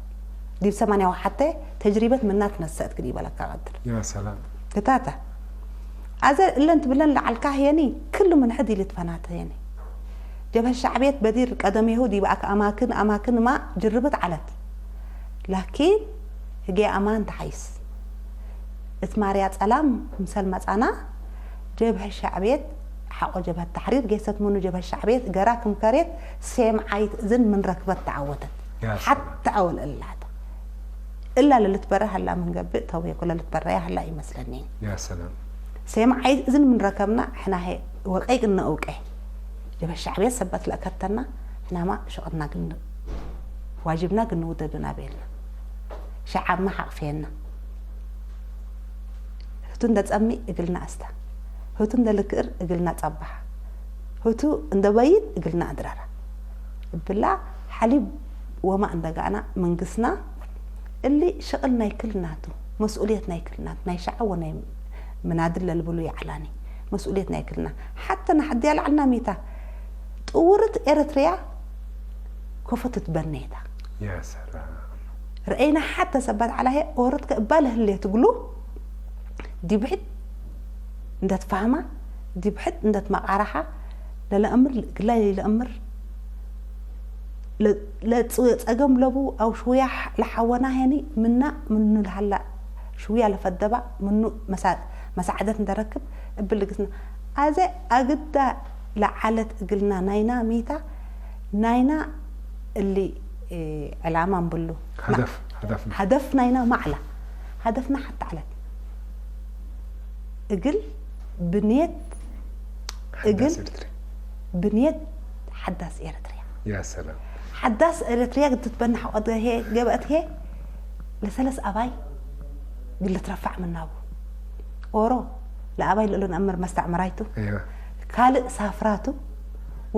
ዲብ ሰማንያ ወሓተ ተጅሪበት ምና ትነሰእት ግዲ በለካ ቀድር يا سلام ክታተ ኣዘ እለን ትብለን ለዓልካ ህየኒ ክሉ ምን ሕድ ኢልትፈናተ ህየኒ ጀብሀ ሻዕብየት በዲር ቀደሜሁ ዲብ ኣክ ኣማክን ኣማክን ማ ጅርብት ዓለት ላኪን ህጌ ኣማን ተሓይስ እት ማርያ ጸላም ክምሰል መጻና ጀብሀ ሻዕብየት ሓቆ ጀብሀት ተሕሪር ጌሰት ምኑ ጀብሀ ሻዕብየት ገራ ክም ከሬት ሴም ዓይት እዝን ምን ረክበት ተዓወተት يا ሓቲ ኣወል እላታ እላ ለልትበረ ሀላ ምን ገብእ ተውየ ኩለ ልትበረያ ሀላ ይመስለኒ يا سلام ሴም ዓይት እዝን ምን ረከብና ሕና ሄ ወቀይ ቅነ እውቀ ጀበ ሻዕብየት ሰበት ለእከተና ሕናማ ሸቕና ግን ዋጅብና ግን ውደዱና ቤልና ሸዓብና ሓቕፌና ህቱ እንደ ጸሚ እግልና ኣስታ ህቱ እንደ ልክእር እግልና ጸባሕ ህቱ እንደ በይን እግልና ኣድራራ እብላ ሓሊብ ወማ እንደጋና መንግስና እሊ ሸቕል ናይ ክልናቱ መስኡልየት ናይ ክልናቱ ናይ ሸዓብ ወናይ ምናድል ለልብሉ ይዓላኒ መስኡልየት ናይ ክልና ሓተ ንሓድያ ላዕልና ሚታ ጥውርት ኤርትርያ ኮፈትት በነየታ يا سلام ረአይና ሓተ ሰባት ዓላሄ ኦረት ከእባል ህሌ ትግሉ ዲብሕት እንደትፋህማ ዲብሕት እንደትመቃራሓ ለለእምር ግላይ ለእምር ለጸገም ለቡ ኣው ሽውያ ለሓወና ሄኒ ምና ምኑ ለሃላ ሽውያ ለፈደባ ምኑ መሳዕደት እንደረክብ እብል ልግስና ኣዘ ኣግዳ ለዓለት እግልና ናይና ሚታ ናይና እሊ ዕላማ ንብሉ هدف هدف هدف ናይና ማዕላ هدفና ሓቲ ዓለት እግል ብንየት እግል حداث إريتريا ብንየት ሓዳስ ኤርትርያ يا سلام ሓዳስ ኤርትርያ ግትትበና ሓቆት ገበእት ሄ ለሰለስ ኣባይ ግልትረፋዕ ምናቡ ኦሮ ለኣባይ ልእሉ ነእምር መስተዕምራይቱ أيوة ካልእ ሳፍራቱ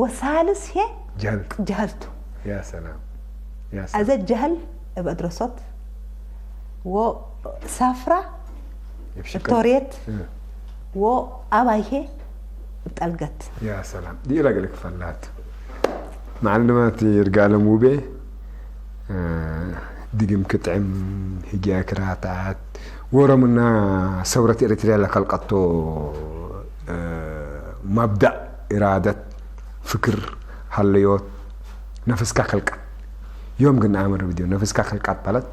ወሳልስ ሄ جهل ጀህልቱ يا سلام يا سلام ኣዘ ጀህል እብ ኣድረሶት ወሳፍራ يبشكل ቶሬት إيه. ወኣባይሄ እብ ጠልገት يا سلام دي إلى قالك فلات معلمات يرجع لهم وبي ድግም ክጥዕም ህጊያ ክራታት ወሮምና ሰውረት ኤርትርያ ለከልቀቶ መብዳእ ኢራደት ፍክር ሃለዮት ነፍስካ ከልቀት ዮም ግን ኣምር ብዲዮ ነፍስካ ከልቀት ማለት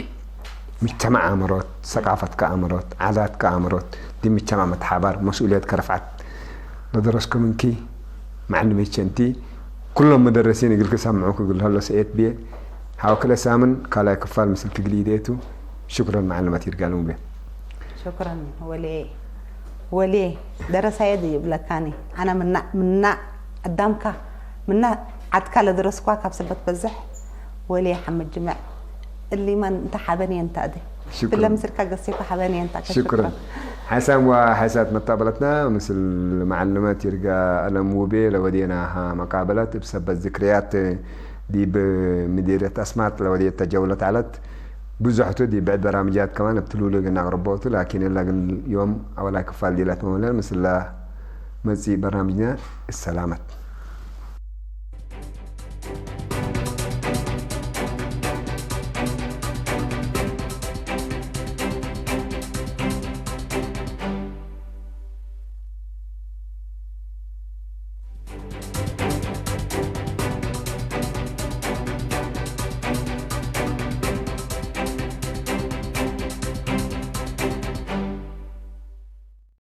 ምጅተማዕ ኣምሮት ሰቃፈትካ ኣምሮት ዓዳትካ ኣምሮት ዲ ምጅተማዕ መተሓባር መስኡልየት ከረፍዓት ለደረስኩም እንኪ መዓልመይቸ እንቲ ኩሎም መደረሲን እግል ክሰምዑ ክግል ሀሎ ሰኤት ብየ ሓወክለ ሳምን ካልኣይ ክፋል ምስል ትግል ኢደቱ ሽኩረን መዓልመት ይርጋል ሙቤ ሽኩረን ወሌ ወሌ ደረሳየ ድዩ ብለካኒ ኣነ ምና ምና ኣዳምካ ምና ዓድካ ለደረስኳ ካብ ሰበት በዝሕ ወሌ ሓመድ ጅምዕ እሊማን እንተ ሓበን እየ እንታ እደ ሽኩረን። ብለምስልካ ገሴኩ ሓበን እየ እንታ ሽኩረን ሓሳብ ዋ ሓሳብ መጣበለትና ምስል መዓልመት ይርጋ ኣለም ውቤ ለወዴና ሃ መቃበለት እብ ሰበት ዝክርያት ዲብ ምዲርየት ኣስማጥ ለወዴት ተጀውለት ዓለት ብዙሕቱ ዲብ ብዕድ በራምጃት ከማን እብ ትልውሉ ግን ኣቅርቦቱ ላኪን እላ ግን ዮም ኣወላይ ክፋል ዲላት መመለን ምስላ መጺእ በራምጅና ሰላመት